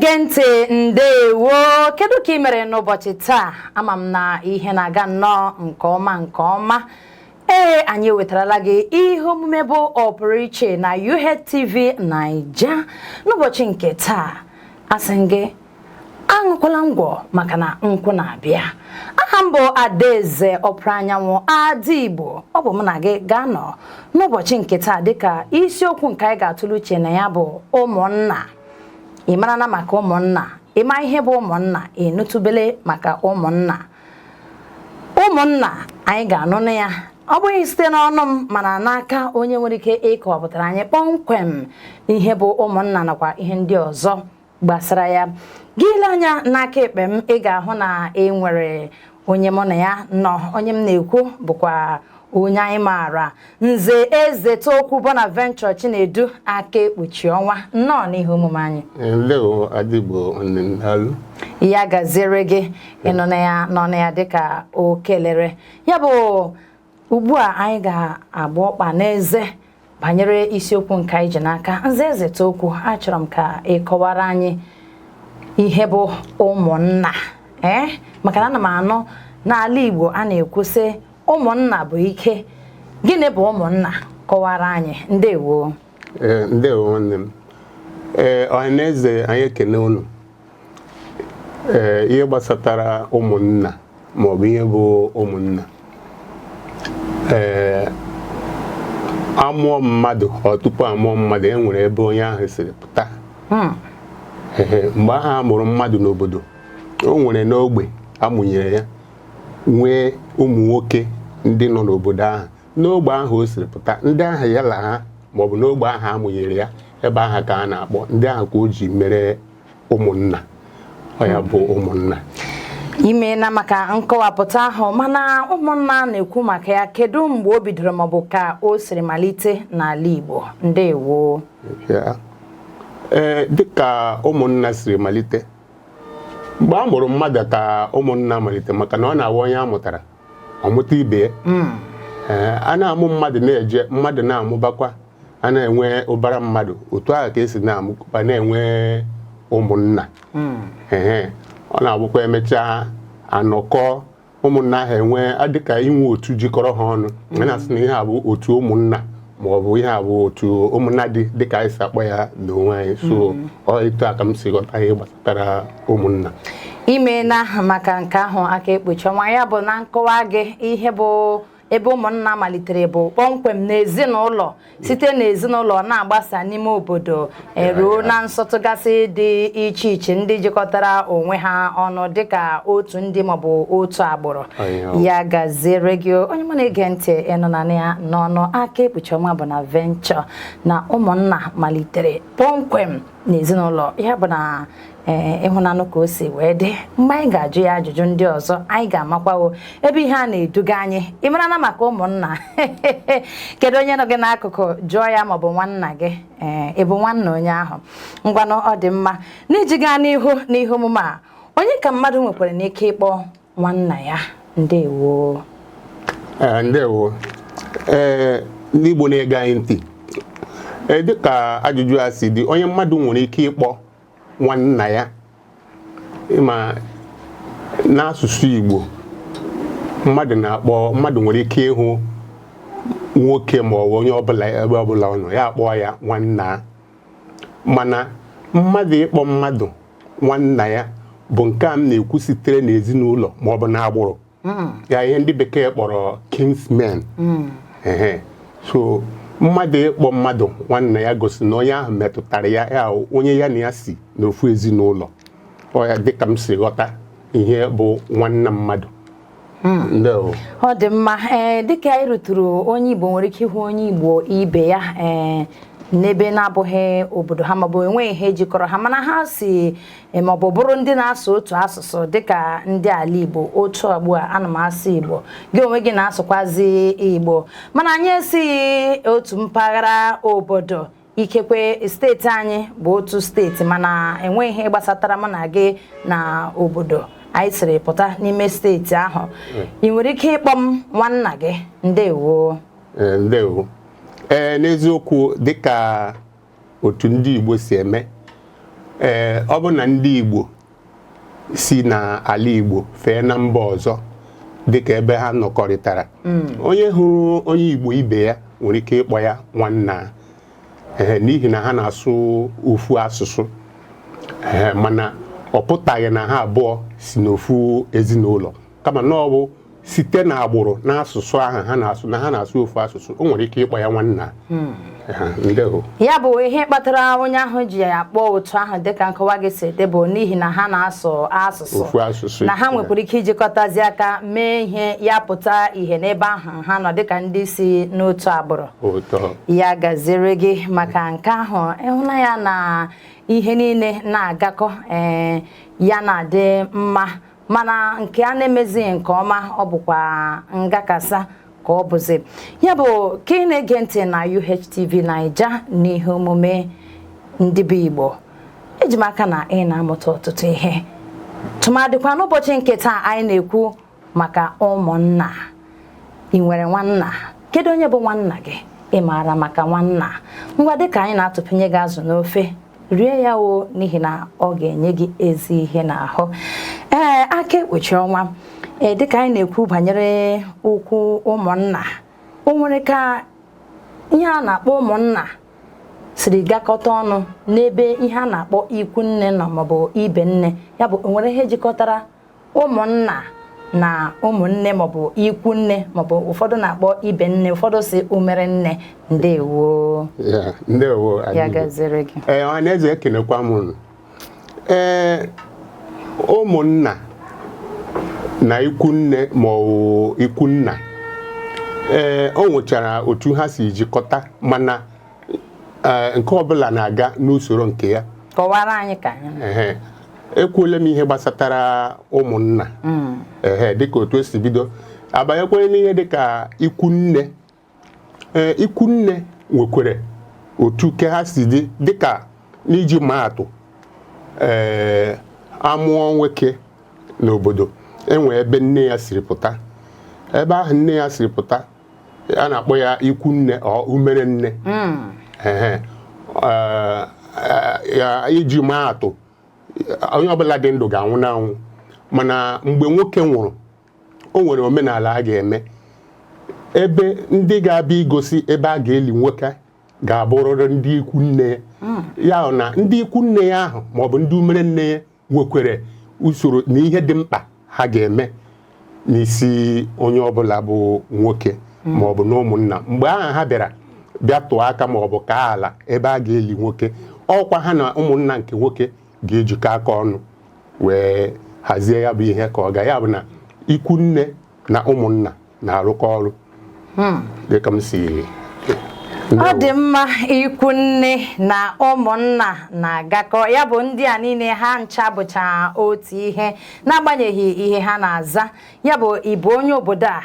Na-ege ntị, ndewo. Kedu ka ị mere n'ụbọchị taa? Ama m na ihe na-aga nnọọ nke ọma nke ọma. Ee, anyị ewetarala gị ihe omume bụ ọpụrụ iche na UHTV Naija n'ụbọchị nke taa. Asị m gị aṅụkwala ngwọ, maka na nkwụ na-abịa. Aha m bụ Adaeze Ọpụrụ Anyanwụ Ada Igbo. Ọ bụ mụ na gị ga-anọ n'ụbọchị nke taa, dịka isiokwu nke anyị ga-atụle uche na ya bụ ụmụnna. Ị mara na maka ụmụnna? Ị ma ihe bụ ụmụnna? Ị nụtụbele maka ụmụnna? Ụmụnna anyị ga-anụ na ya, ọ bụghị site n'ọnụ m, mana n'aka onye nwere ike ịkọwapụtara anyị kpọmkwem ihe bụ ụmụnna nakwa ihe ndị ọzọ gbasara ya. Gị ile anya n'aka ekpe m, ị ga-ahụ na e nwere onye mụ na ya nọ. Onye m na-ekwu bụkwa onye anyị maara, Nze Eze Tookwu Bonaventure Chinedu Aka Ekpuchi Ọnwa. Nnọọ n'ihe omume anyị. Ndewo, Adigbo nwanne m, daalụ. Ya gaziere gị. Ịnọ na ya nọ na ya dịka o kelere ya bụ ugbu a, anyị ga-agba ọkpa n'eze banyere isiokwu nke anyị ji n'aka. Nze Eze Tookwu, achọrọ m ka ị kọwara anyị ihe bụ ụmụnna, ee, maka na ana m anụ n'ala Igbo a na-ekwu sị ụmụnna bụ ike. Gịnị bụ ụmụnna? Kọwara anyị, ndewo. Ee, ndewo nwanne m. Ee, ọhaneze, anyị ekene unu. Ee, ihe gbasatara ụmụnna maọbụ ihe bụ ụmụnna, ee, amụọ mmadụ, ọ tupu amụọ mmadụ, e nwere ebe onye ahụ siri pụta. Ee, mgbe ahụ a mụrụ mmadụ n'obodo, o nwere n'ogbe amụnyere ya, nwee ụmụ nwoke ndị nọ n'obodo ahụ, n'ogbe ahụ o siri pụta, ndị ahụ ya la ha maọbụ n'ogbe ahụ amụnyere ya, ebe ahụ ka a na-akpọ ndị ahụ ka o ji mere ụmụnna. Ọ ya bụ ụmụnna. Imeela maka nkọwapụta ahụ. Mana ụmụnna na-ekwu maka ya, kedu mgbe o bidoro maọbụ ka o siri malite n'ala Igbo? Ndewo. Ya. Ee, dịka ụmụnna siri malite, mgbe a mụrụ mmadụ ka ụmụnna malite, maka na ọ na-awụ onye a mụtara, ọmụta ibe ya. Ee, a na-amụ mmadụ, na-eje, mmadụ na-amụbakwa, a na-enwe ụbara mmadụ. Otu ahụ ka esi na-amụkwa, na-enwe ụmụnna. Ehe, ọ na-abụkwa emechaa, anọkọ ụmụnna ahụ, enwe dịka inwe otu jikọrọ ha ọnụ. A na-asị na ihe a bụ otu ụmụnna, ma ọ bụ ihe a bụ otu ụmụnna dị, dịka anyị si akpọ ya n'onwe anyị. So ọ etu a ka m si ghọta ihe gbasatara ụmụnna. Imeela maka nke ahụ, Aka Ekpuchi Ọnwa. Ya bụ na nkọwa gị, ihe bụ ebe ụmụnna malitere bụ kpọmkwem n'ezinụlọ, site n'ezinụlọ na-agbasa n'ime obodo, eruo na nsọtụ gasị dị iche iche, ndị jikọtara onwe ha ọnụ dịka otu ndị maọbụ otu agbụrụ. Ya gaziere gị, onye mụ na-ege ntị. Ịnụ na ya n'ọnụ Aka Ekpuchi Ọnwa bụ na Venture na ụmụnna malitere kpọmkwem n'ezinụlọ. Ya bụ na ee, ịhụnanụ ka o si wee dị. Mgbe anyị ga-ajụ ya ajụjụ ndị ọzọ, anyị ga-amakwawo ebe ihe a na-eduga anyị. Ị mara na maka ụmụnna, kedu onye nọ gị n'akụkụ? Jụọ ya maọbụ nwanna gị. Ee, ị bụ nwanna onye ahụ? Ngwanụ, ọ dị mma. N'iji gaa n'ihu n'ihe omume a, onye ka mmadụ nwekwara n'ike ịkpọ nwanna ya? Ndewo. Ee, ndewo. Ee, ndị Igbo na-ege anyị ntị, ee, dịka ajụjụ a si dị, onye mmadụ nwere ike ịkpọ nwanna ya, ịma n'asụsụ Igbo, mmadụ na-akpọ mmadụ nwere ike ịhụ nwoke ma ọ bụ onye ọbụla, ebe ọbụla ọ nọ, ya akpọọ ya nwanna. Mana mmadụ ịkpọ mmadụ nwanna ya bụ nke a m na-ekwu sitere n'ezinụlọ ma ọ bụ n'agbụrụ ya, ihe ndị bekee kpọrọ kinsmen. Ehe, so mmadụ ịkpọ mmadụ nwanna ya gosi na onye ahụ metụtara ya, ya onye ya na ya si n'ofu ezinụlọ. Ọ ya dịka m si ghọta ihe bụ nwanna mmadụ. Ndewo. Ọ dị mma. Ee, dịka anyị ruturu, onye Igbo nwere ike ịhụ onye Igbo ibe ya, ee, n'ebe na-abụghị obodo ha maọbụ enweghị ihe jikọrọ ha, mana ha si maọbụ bụrụ ndị na-asụ otu asụsụ, dịka ndị ala Igbo. Otu ugbu a ana m asụ Igbo, gị onwe gị na-asụkwazi Igbo, mana anyị esighị otu mpaghara obodo. Ikekwe steeti anyị bụ otu steeti, mana enweghị ihe gbasatara mụ na gị na obodo anyị siri pụta n'ime steeti ahụ. Ị nwere ike ịkpọ m nwanna gị? Ndewo. Ee, ndewo. Ee, n'eziokwu, dịka otu ndị Igbo si eme, Ee, ọ bụ na ndị Igbo si n'ala Igbo fee na mba ọzọ, dịka ebe ha nọkọrịtara, onye hụrụ onye Igbo ibe ya nwere ike ịkpọ ya nwanna, ee, n'ihi na ha na-asụ ofu asụsụ. Ee, mana ọ pụtaghị na ha abụọ si n'ofu ezinụlọ, kama na ọ bụ site n'agbụrụ na asụsụ ahụ ha na-asụ, na ha na-asụ ofu asụsụ, o nwere ike ịkpọ ya nwanna. Ee, ndewo. Ya bụ ihe kpatara onye ahụ ji akpọ otu ahụ, dịka nkọwa gị si dị, bụ n'ihi na ha na-asụ asụsụ ofu asụsụ, na ha nwekwara ike ijikọtazi aka mee ihe ya pụta ihe n'ebe ahụ ha nọ dịka ndị si n'otu agbụrụ. Ụtọ. Ya gaziere gị maka nke ahụ. Ịhụnanya na ihe niile na-agakọ, ee, ya na-adị mma, mana nke a na-emezighị nke ọma, ọ bụkwa ngakasa ka ọ bụzi. Ya bụ ka ị na-ege ntị na UHTV Naija n'ihe omume ndị bụ Igbo, eji m aka na ị na-amụta ọtụtụ ihe, tụmadịkwa n'ụbọchị nke taa anyị na-ekwu maka ụmụnna. Ị nwere nwanna? Kedu onye bụ nwanna gị? Ị maara maka nwanna? Ngwa, dịka anyị na-atụpụnye gị azụ n'ofe, rie ya o, n'ihi na ọ ga-enye gị ezi ihe n'ahụ. Ee, aka ekpuchi ọnwa. Ee, dịka anyị na-ekwu banyere okwu ụmụnna, o nwere ka ihe a na-akpọ ụmụnna siri gakọta ọnụ n'ebe ihe a na-akpọ ikwu nne nọ maọbụ ibe nne? Ya bụ, o nwere ihe jikọtara ụmụnna na ụmụnne maọbụ ikwu nne, maọbụ ụfọdụ na-akpọ ibe nne, ụfọdụ si umere nne? Ndewo. Ya, ndewo. Ya Adịbe. gaziri gị. Ee, ọhaneze, ekenekwa m unu. Ee, ụmụnna na ikwu nne ma ọ bụ ikwu nna, ee, o nwechara otu ha si jikọta, mana ee, nke ọbụla na-aga n'usoro nke ya. Kọwara anyị ka anyị nụ. Ehe, ekwuola m ihe gbasatara ụmụnna. Ehe, dịka otu esi bido abanyekwere n'ihe dịka ikwu nne. Ee, ikwu nne nwekwere otu ke ha si dị. Dịka n'iji maa atụ, ee, amụọ nwoke n'obodo, enwe ebe nne ya siri pụta. Ebe ahụ nne ya siri pụta, a na-akpọ ya ikwu nne ọ umere nne. Ehe. Ee, ya iji maa atụ, onye ọbụla dị ndụ ga-anwụ n'anwụ, mana mgbe nwoke nwụrụ, o nwere omenala a ga-eme. Ebe ndị ga-abịa igosi ebe a ga-eli nwoke ga-abụrịrị ndị ikwu nne ya. Ya na ndị ikwu nne ya ahụ maọbụ ndị umere nne ya nwekwere usoro na ihe dị mkpa ha ga-eme n'isi onye ọbụla bụ nwoke maọbụ na ụmụnna. Mgbe ahụ ha bịara bịa tụọ aka maọbụ kaa ala ebe a ga-eli nwoke, ọkwa ha na ụmụnna nke nwoke ga-ejikọ aka ọnụ wee hazie ya bụ ihe ka ọ ga. Ya bụ na ikwu nne na ụmụnna na-arụkọ ọrụ, dịka m si Ọ dị mma. Ikwu nne na ụmụnna na-agakọ. Ya bụ, ndị a niile ha ncha bụcha otu ihe, n'agbanyeghị ihe ha na-aza. Ya bụ, ịbụ onye obodo a,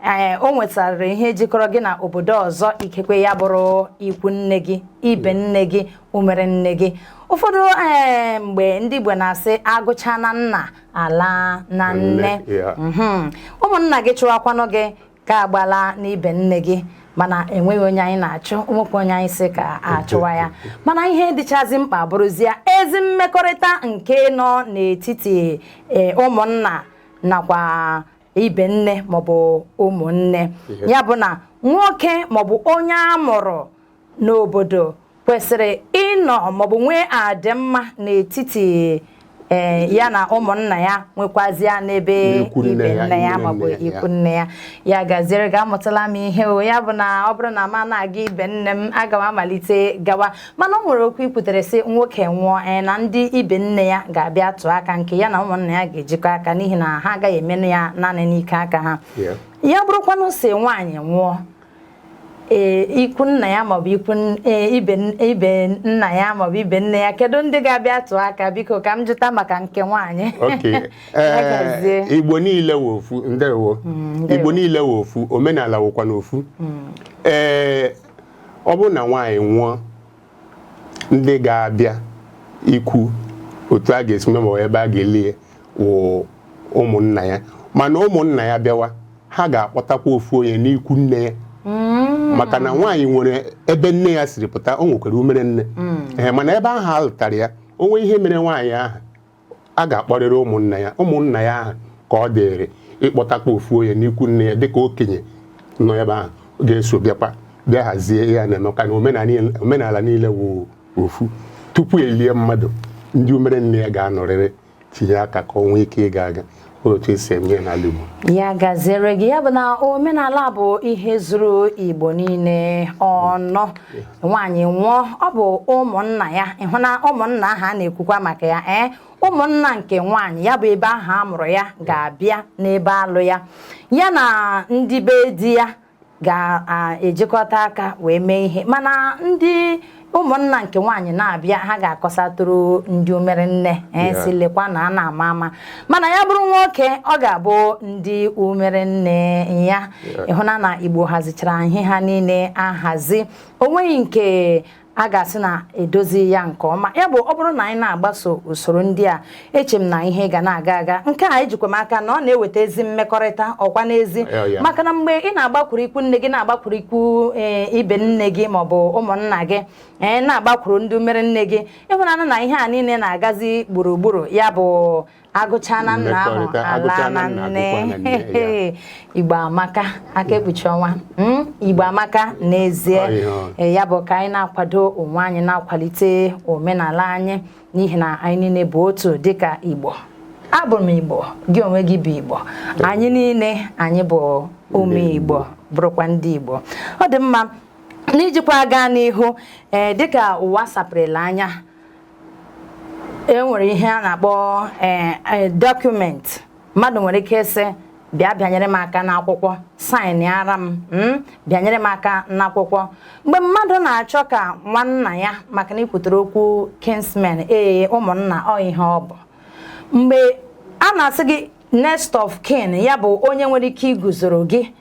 ee, o nwetara ihe jikọrọ gị na obodo ọzọ, ikekwe ya bụrụ ikwu nne gị, ibe nne gị, umere nne gị. Ụfọdụ, ee, mgbe ndị Igbo na-asị agụcha na nna ala na nne. Ụmụnna gị chụwakwanụ gị ka agbala n'ibe nne gị, mana enweghị onye anyị na-achụ, nwekwa onye anyị sị ka achụwa ya. Mana ihe dịchazi mkpa bụrụzie ezi mmekọrịta nke nọ n'etiti, ee, ụmụnna nakwa ibe nne maọbụ ụmụnne. Ya bụ na nwoke maọbụ onye a mụrụ n'obodo kwesịrị ịnọ maọbụ nwee adịmma n'etiti, ee, ya na ụmụnna ya, nwekwazịa n'ebe N'ikwu nne ibe ya, nne ya nne maọbụ nne ya. ikwu nne ya. Ya gaziere gị, amụtala m ihe o. Ya bụ na ọ bụrụ na m na-aga ibe nne m, aga m amalite gawa. Mana o nwere okwu ikwutere, sị nwoke nwụọ, ee, na ndị ibe nne ya ga-abịa tụọ aka, nke ya na ụmụnna ya ga-ejikọ aka, n'ihi na ha agaghị emenụ ya naanị n'ike aka ha. Ya bụrụkwanụ sị nwaanyị nwụọ, ee, ikwu nna ya maọbụ ikwu ee, ibe nna ya maọbụ ibe nne ya, kedu ndị ga-abịa tụọ aka? Biko, ka m jụta maka nke nwaanyị. Ya gazie. Ee, Igbo niile wụ ofu. Ndewo. Ndewo. Igbo niile wụ ofu, omenala wụkwa n'ofu. Ee, ọ bụrụ na nwaanyị nwụọ, ndị ga-abịa ikwu otu a ga-esi mee ma ebe a ga-eli ya wụ ụmụnna ya. Mana ụmụnna ya bịawa, ha ga-akpọtakwa ofu onye n'ikwu nne ya, maka na nwaanyị nwere ebe nne ya siri pụta, o nwekwara umere nne. Ee, mana ebe ahụ a lụtara ya, O nwee ihe mere nwaanyị ahụ, a ga-akpọrịrị ụmụnna ya, ụmụnna ya ahụ ka ọ dịrị ịkpọtakwa ofu onye n'ikwu nne ya dịka okenye nọ ebe ahụ ga-eso bịakwa bịa hazie ihe a na-eme, maka na omenala niile wụ ofu. Tupu elie mmadụ, ndị umere nne ya ga-anọrịrị tinye aka ka o nwee ike ịga aga. Otu esi eme ya n'ala Igbo. Ya gaziere gị. Ya bụ na omenala bụ ihe zuru Igbo niile ọnụ. Nwaanyị nwụọ, ọ bụ ụmụnna ya. Ịhụ na ụmụnna ahụ a na-ekwukwa maka ya, ee, ụmụnna nke nwaanyị ya bụ ebe ahụ a mụrụ ya ga-abịa n'ebe alụ ya, ya na ndị be di ya ga-ejikọta aka wee mee ihe. Mana ndị ụmụnna nke nwaanyị na-abịa, ha ga-akọsatụrụ ndị umere nne si lekwa na a na-ama ama. Mana ya bụrụ nwoke, ọ ga-abụ ndị umere nne ya. Ịhụna na Igbo hazichara ihe ha niile ahazi, o nweghị nke a ga-asị na edozi ya nke ọma. Ya bụ, ọ bụrụ na anyị na-agbaso usoro ndị a, eche m na ihe ga na-aga aga. Nke a ejikwa m aka na ọ na-eweta ezi mmekọrịta ọkwa n'ezi, maka na mgbe ị na-agbakwuru ikwu nne gị, na-agbakwuru ikwu ibe nne gị maọbụ ụmụnna gị, ee, na-agbakwuru ndị mere nne gị, ịhụnanya na ihe a niile na-agazi gburugburu. Ya bụ, agụcha na nna ahụ Mmekọrịta, ala agụcha na na nna, nne. agụkwa na nne, ya. Igbo amaka, aka ekpuchi ọnwa. Igbo amaka n'ezie. Ọ ihe ọ. Ee, ya bụ ka anyị na-akwado onwe anyị, na-akwalite omenala anyị, n'ihi na anyị niile bụ otu dịka Igbo. Abụ m Igbo, gị onwe gị bụ Igbo, anyị niile anyị bụ ụmụ Igbo, bụrụkwa ndị Igbo. Ọ dị mma. N'ijikwa gaa n'ihu, ee, dịka ụwa sapụrụla anya, e nwere ihe a na-akpọ ee document. Mmadụ nwere ike ịsị, "Bịa bịanyere m aka n'akwụkwọ, sign ara m, bịanyere m aka n'akwụkwọ." Mgbe mmadụ na-achọ ka nwanna ya, maka na ikwutere okwu kinsmen, ee, ụmụnna, ọ ihe ọ bụ mgbe a na-asị gị next of kin, ya bụ onye nwere ike iguzoro gị,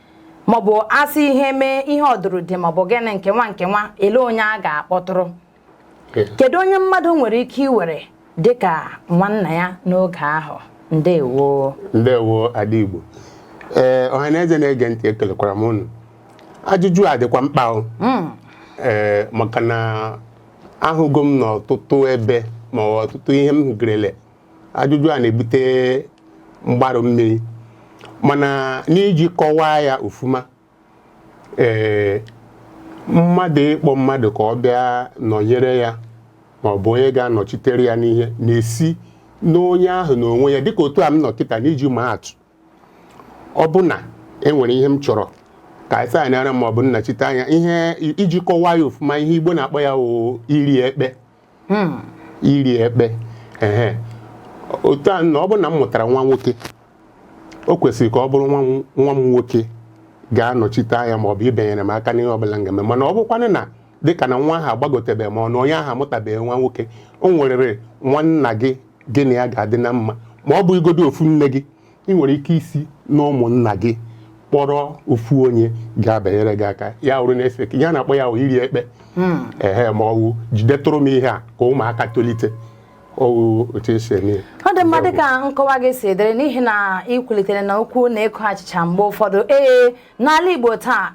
maọbụ asị ihe mee ihe ọdụrụde, maọbụ gịnị nke nwa nke nwa, ele onye a ga-akpọtụrụ? Kedu onye mmadụ nwere ike iwere dịka nwanna ya n'oge ahụ? Ndewo. Ndewo, ada Igbo. Ee, ọha na eze na-ege ntị, ekelekwara m unu. Ajụjụ a dịkwa mkpa o. Ee, maka na ahụgo m n'ọtụtụ ebe ma ọ ọtụtụ ihe m hụgerele, ajụjụ a na-ebute mgbarụ mmiri. Mana n'iji kọwaa ya ofuma, ee, mmadụ ịkpọ mmadụ ka ọ bịa nọnyere ya, ma ọ bụ onye ga-anọchitere ya n'ihe, na-esi n'onye ahụ n'onwe ya. Dịka otu a m nọ kịta, n'iji maa atụ, ọ bụ na enwere ihe m chọrọ ka a signara ma ọ bụ nnọchite anya ihe, iji kọwaa ya ofuma, ihe Igbo na-akpọ ya wụ iri ekpe. Iri ekpe, ehe, otu a na ọ bụ na m mụtara nwa nwoke, o kwesịrị ka ọ bụrụ nwa m nwoke ga-anọchite anya ma ọ bụ ibenyere m aka n'ihe ọbụla m ga-eme. Mana ọ bụkwanụ na dịka na nwa ahụ agbagotebeghị, ma ọ na onye ahụ amụtabeghị nwa nwoke, o nwerere nwanna gị, gị na ya ga-adị na mma, ma ọ bụ igodo ofu nne gị, ị nwere ike isi na ụmụnna gị kpọrọ ofu onye ga-abanyere gị aka. Ya wụrụ na-efe ya na-akpọ ya wụ iri ekpe, ehe, ma ọ wụ jidetụrụ m ihe a ka ụmụaka tolite. Ọwụ otu esi eme ya. Ọ dị mma. Dịka nkọwa gị si dịrị, n'ihi na ị kwulitere na okwu na-eko achịcha mgbe ụfọdụ, ee, n'ala Igbo taa,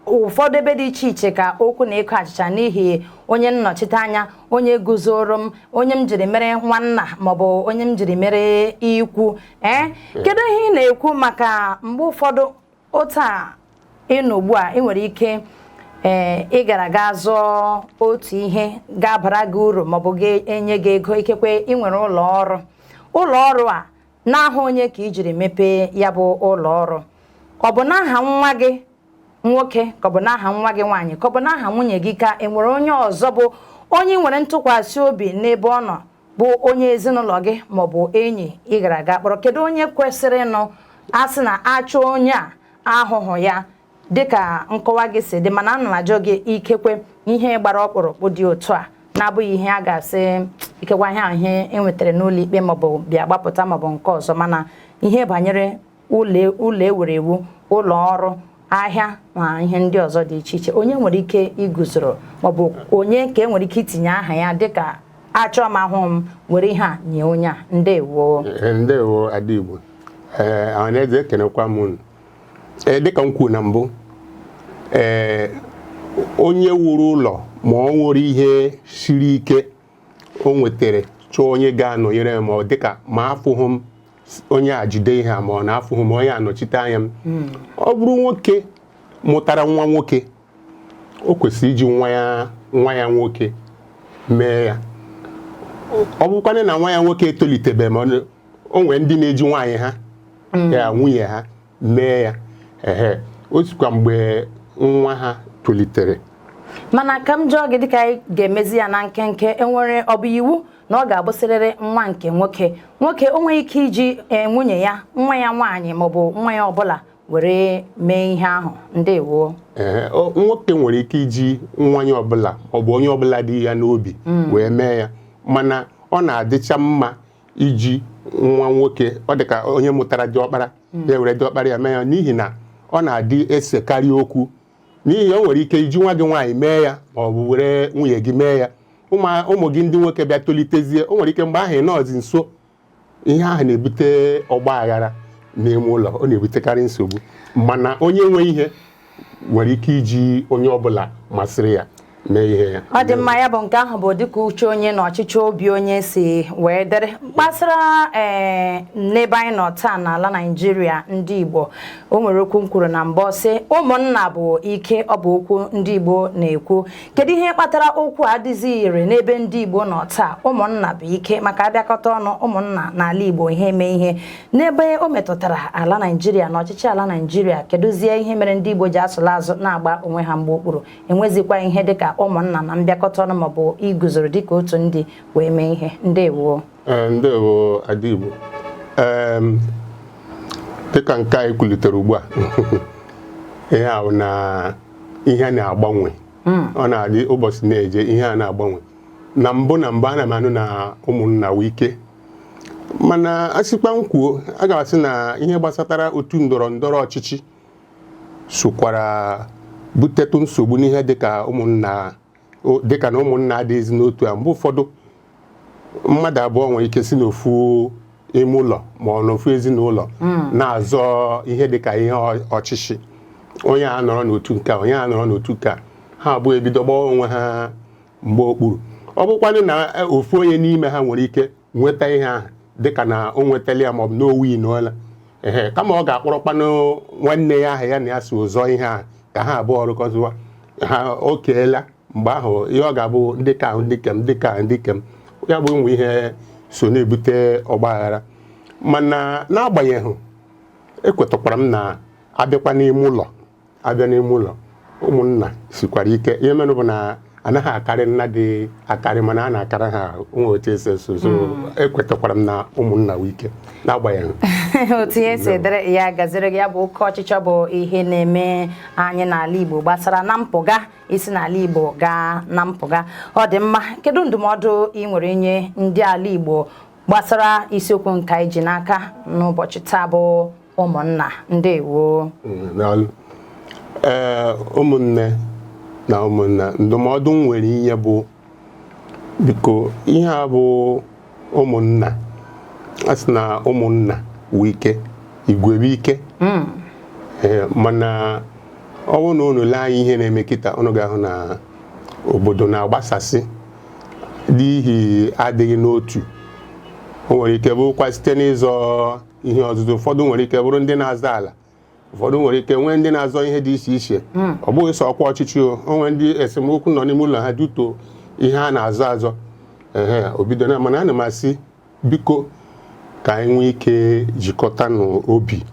ụfọdụ ebe dị iche iche ka okwu na-eko achịcha n'ihi onye nnọchite anya, onye guzoro m, onye m jiri mere nwanna maọbụ onye m jiri mere ikwu. Ee, kedu ihe ị na-ekwu maka mgbe ụfọdụ otu a ịnọ ugbu a, ị nwere ike, ee, ị gara gaa zụọ otu ihe ga-abara gị uru maọbụ ga-enye gị ego, ikekwe ị nwere ụlọ ọrụ, ụlọ ọrụ a n'aha onye ka ị jiri mepee ya bụ ụlọ ọrụ? Ọ bụ n'aha nwa gị nwoke, ka ọ bụ n'aha nwa gị nwaanyị, ka ọ bụ n'aha nwunye gị, ka e nwere onye ọzọ bụ onye ị nwere ntụkwasị obi n'ebe ọ nọ, bụ onye ezinụlọ gị maọbụ enyi ị gara aga kpọrọ? Kedu onye kwesịrị ịnụ a sị na achọ onye a ahụhụ ya, dịka nkọwa gị si dị? Mana ana m ajụ gị, ikekwe ihe gbara ọkpụrụkpụ dị otu a na-abụghị ihe a ga-asị ikekwe ihe ahụ ihe e nwetara n'ụlọ ikpe maọbụ bịa gbapụta maọbụ nke ọzọ, mana ihe banyere ụlọ, ụlọ ewere ewu, ụlọ ọrụ, ahịa na ihe ndị ọzọ dị iche iche, onye nwere ike iguzoro maọbụ onye ka e nwere ike itinye aha ya dịka achọ m ahụ m were ihe a nye onye a? Ndewo. Ee, ndewo, ada Igbo. Ee, ọhaneze, ekenekwa m unu. Ee, dịka m kwuru na mbụ, ee, onye wuru ụlọ ma ọ nwere ihe siri ike o nwetara chọọ. chọọ onye ga-anọnyere ya, ma ọ dịka ma afụghị m onye a jide ihe a, ma ọ na-afụghị m onye anọchite anya m. Ọ bụrụ nwoke mụtara nwa nwoke, o kwesịrị iji nwa ya nwoke mee ya. Ọ bụkwanụ na nwa ya nwoke etolitebe, ma o nwee ndị na-eji nwaanyị ha, ya nwunye ha, mee ya. Ehe, o sikwa mgbe nwa ha tolitere. Mana ka m jụọ gị, dịka anyị ga-emezi ya na nkenke, enwere ọ bụ iwu na ọ ga-abụsịrịrị nwa nke nwoke? Nwoke o nwere ike iji nwunye ya, nwa ya nwaanyị maọbụ nwa ya ọbụla were mee ihe ahụ? Ndewo. Ee, nwoke nwere ike iji nwa ya ọbụla maọbụ onye ọbụla dị ya n'obi wee mee ya, mana ọ na-adịcha mma iji nwa nwoke. Ọ dị ka onye mụtara diọkpara ya, were diọkpara ya mee ya, n'ihi na ọ na-adị esekarị okwu, n'ihi o nwere ike iji nwa gị nwaanyị mee ya ma ọ bụ were nwunye gị mee ya, ụmụ gị ndị nwoke bịa tolitezie, o nwere ike mgbe ahụ ị nọọzi nso, ihe ahụ na-ebute ọgba aghara n'ime ụlọ, ọ na-ebutekarị nsogbu. Mana onye nwe ihe nwere ike iji onye ọbụla masịrị ya mee ihe ya. Ọ dị mma. Ya bụ nke ahụ bụ dịka uche onye na ọchịchị obi onye si wee dịrị. Gbasara n'ebe anyị nọ taa n'ala Naịjirịa, ndị Igbo, o nwere okwu m kwuru na mbụ sị ụmụnna bụ ike. Ọ bụ okwu ndị Igbo na-ekwu. Kedu ihe kpatara okwu a adịghị ire n'ebe ndị Igbo nọ taa, ụmụnna bụ ike? Maka abịakọta ọnụ ụmụnna n'ala Igbo, ihe eme ihe n'ebe o metụtara ala Naịjirịa na ọchịchị ala Naịjirịa. Kedụzie ihe mere ndị Igbo ji asụla azụ na-agba onwe ha mgbe okpuru, enwezikwa ihe dịka ụmụnna na mbịakọta ọnụ maọbụ iguzoro dịka otu ndị wee mee ihe? Ndewo. Ee, ndewo, Ada Igbo. Dịka nke anyị kwulitere ugbu a, ihe a bụ na ihe na-agbanwe, ọ na-adị ụbọchị na-eje, ihe a na-agbanwe. Na mbụ ana m anụ na ụmụnna wụ ike, mana asịkwa m kwuo, a ga-asị na ihe gbasatara otu ndọrọ ndọrọ ọchịchị sokwara butetụ nsogbu n'ihe dịka ụmụnna, dịka na ụmụnna adịghịzi n'otu a. Mgbe ụfọdụ mmadụ abụọ nwere ike si n'ofu ime ụlọ ma ọ n'ofu ezinụlọ na-azọ ihe dịka ihe ọchịchị. Onye a nọrọ n'otu nke a, onye a nọrọ n'otu nke a, ha abụọ ebido gbawa onwe ha mgbe okpuru. Ọ bụkwanụ na ofu onye n'ime ha nwere ike nweta ihe ahụ, dịka na o nwetala ya maọbụ na o winụọla, ehe, kama ọ ga-akpọrọkwanụ nwanne ya ahụ ya na ya so zọọ ihe ahụ ka ha abụọ rụkọzụwa ha, o keela. Mgbe ahụ ihe ọ ga-abụ ndị ka ahụ, ndị kem, ndị ka ndị kem ya bụ ụmụ ihe so na-ebute ọgba aghara. Mana n'agbanyeghị, ekwetakwara m na abịakwa n'ime ụlọ, abịa n'ime ụlọ, ụmụnna sikwara ike. Ihe mere bụ na anaghị akarị nna dị akarị, mana a na-akara ha ụmụ otu esi eso. So ekwetakwara m na ụmụnna wụ ike n'agbanyeghị. Otu ihe si dịrị ya gaziri gị. Ya bụ oke ọchịchọ bụ ihe na-eme anyị n'ala Igbo gbasara na mpụga isi n'ala Igbo gaa na mpụga. Ọ dị mma. Kedu ndụmọdụ ị nwere inye ndị ala Igbo gbasara isiokwu nke anyị ji n'aka n'ụbọchị taa bụ ụmụnna? Ndewo. Daalụ. Ee, ụmụnne na ụmụnna, ndụmọdụ m nwere inye bụ, biko, ihe a bụ ụmụnna. A sị na ụmụnna wụ ike, igwe bụ ike. Ee, mana ọ bụrụ na unu lee anya ihe na-eme kịta, unu ga-ahụ na obodo na-agbasasị n'ihi adịghị n'otu. O nwere ike bụrụkwa site n'ịzọ ihe ọzụzụ. Ụfọdụ nwere ike bụrụ ndị na-azọ ala, ụfọdụ nwere ike nwee ndị na-azọ ihe dị iche iche. Ọ bụghị sọ ọkwa ọchịchị. O nwee ndị esemokwu nọ n'ime ụlọ ha duto ihe a na-azọ azọ, ehe, obido na. Mana ana m asị, biko, ka anyị nwee ike jikọta n'obi,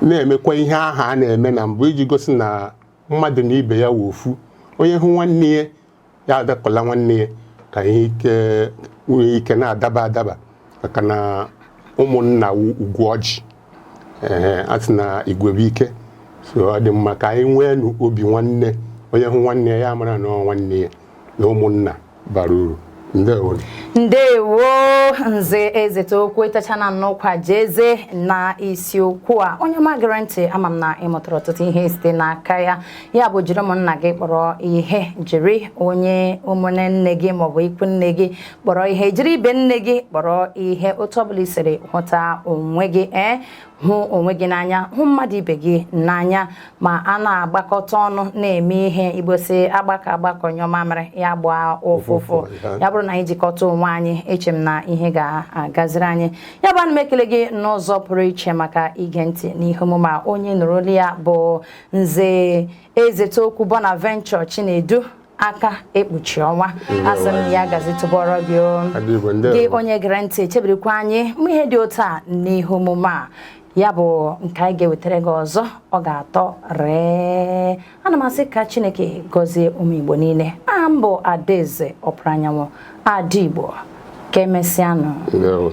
na-emekwa ihe ahụ a na-eme na mbụ, iji gosi na mmadụ na ibe ya wụ ofu. Onye hụ nwanne ya, ya adakọla nwanne ya, ka ihe ike nwee ike na-adaba adaba, maka na ụmụnna wụ ugwu ọjị. Ee, a sị na igwe bụ ike, so ọ dị mma ka anyị nwee obi nwanne. Onye hụ nwanne ya, mara na ọ nwanne ya, na ụmụnna bara uru. Ndewo. Ndewo, Nze Ezetokwu. Ịtachana nnọkwa jeze na isiokwu a, onye ọma gere ntị, ama m na ị mụtara ọtụtụ ihe site n'aka ya. Ya bụ, jiri ụmụnna gị kpọrọ ihe, jiri onye ụmụnne nne gị maọbụ ikwu nne gị kpọrọ ihe, jiri ibe nne gị kpọrọ ihe, otu ọbụla i siri hụta onwe gị. Ee. Hụ onwe gị n'anya, hụ mmadụ ibe gị n'anya, ma a na-agbakọta ọnụ na-eme ihe. Igbo si agbakọ agbakọ nyụọ mamịrị, ya gbaa ụfụfụ. Ụfụfụ, ya. Ya bụrụ na anyị jikọta onwe anyị, eche m na ihe ga-agaziri anyị. Ya bụ, ana m ekele gị n'ụzọ pụrụ iche maka ige ntị n'ihe omume a. Onye nụrụ olu ya bụ Nze Ezetokwu Bonaventure Chinedu, Aka Ekpuchi Ọnwa. Asị m ya gazitụbọrọ gị o. Adịgbo, ndewo. Gị onye gere ntị, chebirikwa anyị mụ ihe dị otu a n'ihe omume a, ya bụ nke anyị ga-ewetara gị ọzọ, ọ ga-atọ ree. Ana m asị ka Chineke gọzie ụmụ Igbo niile. Aha m bụ Adaeze Ọpụrụ Anyanwụ, Ada Igbo. Ka emesịanụ. Ndewo.